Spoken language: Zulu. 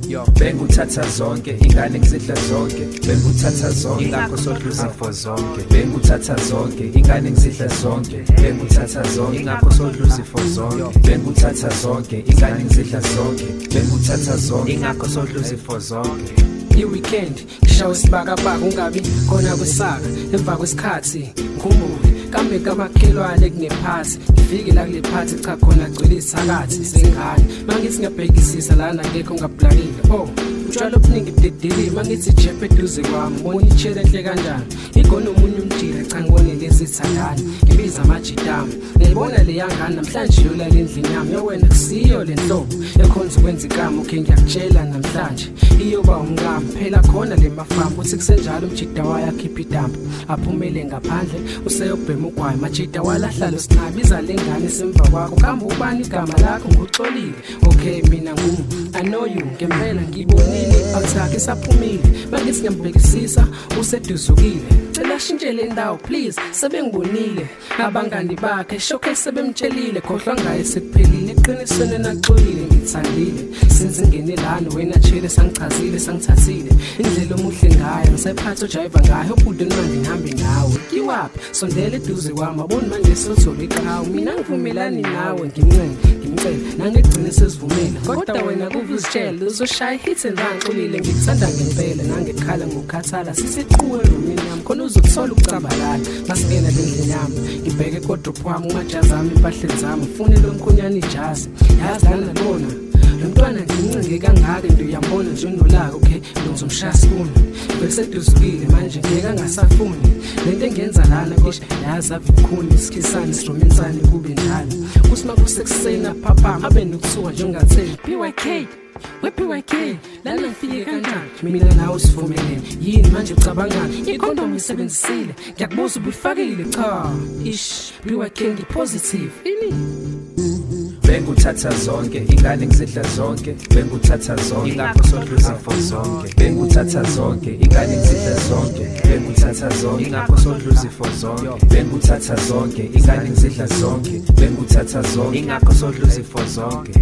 Benguthatha zonke, ingane ngizidla zonke. Benguthatha zonke, ingakho sodla izifo zonke. Benguthatha zonke, ingane ngizidla zonke. Benguthatha zonke, ingakho sodla izifo zonke. Benguthatha zonke, ingane ngizidla zonke. Benguthatha zonke, ingakho sodla izifo zonke. I-weekend ngishawe isibakabaka, ungabi khona kwesaka. Emva kwesikhathi ngikhumbule kambe kamakhelwane kunephathi. Ngifike la kule phathi, cha, khona gcwele isakathi sengane. Mangithi ngiyabhekisisa lana, akekho ngaplakile. Oh, utshwala obuningi budedelile. Mangithi jephe eduze kwami, ubona ichele enhle kanjani, igona omunye umjila. Cha, ngibone lezi thandani, ngibiza amajitami. Ngiyayibona leya ngane namhlanje yolala endlini yami. Yowena kusiyo le nhlobo ekhonza ukwenza ikama. Okay, ngiyakutshela namhlanje iyoba umkami phela khona le mafamu. Kuthi kusenjalo, umjida wayo akhipha idampu, aphumele ngaphandle, useyobhema ugwayi. Majida walahla lo sinqabi, iza le ngane semva kwakho. Kambe ubani igama lakho? Nguxolile. Okay, mina ngu I know you ngempela, ngibonile awuthakhe isaphumile. Mangithi ngiyambhekisisa, useduzukile. Cela ashintshele indawo please, sebengibonile abangani bakhe. Showcase sebemtshelile, khohlwa ngaye, sekuphelile. Eqinisweni naxolile, ngithandile since ngene lana. Wena chele sangichazile, sangithathile indlela omuhle ngayo, ngisayiphatha ojayiva ngayo. Ubhuti manje ngihambe nawe kiwaphi? Sondela eduze kwami, aboni manje sothola iqhawe. Mina ngivumelani nawe, ngimncenge, ngimcele, nangigcine sesivumela, kodwa wena kuve uzitshele uzoshaya hit and run. Xolile, ngikuthanda ngempela, nangekhala ngokukhathala. Sisiquwe erumini yami khona uzothola ukucambalala. Masingena lendlini yami, ngibheke kodwa wami, umajazi ami, empahleni zami, ufune lo mkhonyana ijazi. Yazi lana lona lo mntwana ngimncenge kangaka, nto uyambona nje unolaka. Okay, lo ngizomshaya spoon, beseduzukile manje, ngeke angasafuni lento engenza lana. Kodwa yazi ave ikhuni, sikhisane, siromansane, kube njalo. Kuthi makusekuseni aphaphama, abe nokuthuka njengatheni. BYK, we-BYK, lana ngifike kanjani? Mina nawe sivumelene yini manje? Ucabangani? Ikhondomu isebenzisile? Ngiyakubuza, ubuyifakile? Cha, ish, BYK, ngipositive ini. Benguthatha zonke, ingane ngizidla zonke. Benguthatha zonke, ingakho sodla izifo zonke. Benguthatha zonke, ingane ngizidla zonke. Benguthatha zonke, ingakho sodla izifo zonke. Benguthatha zonke, ingane ngizidla zonke. Benguthatha zonke, ingakho sodla izifo zonke.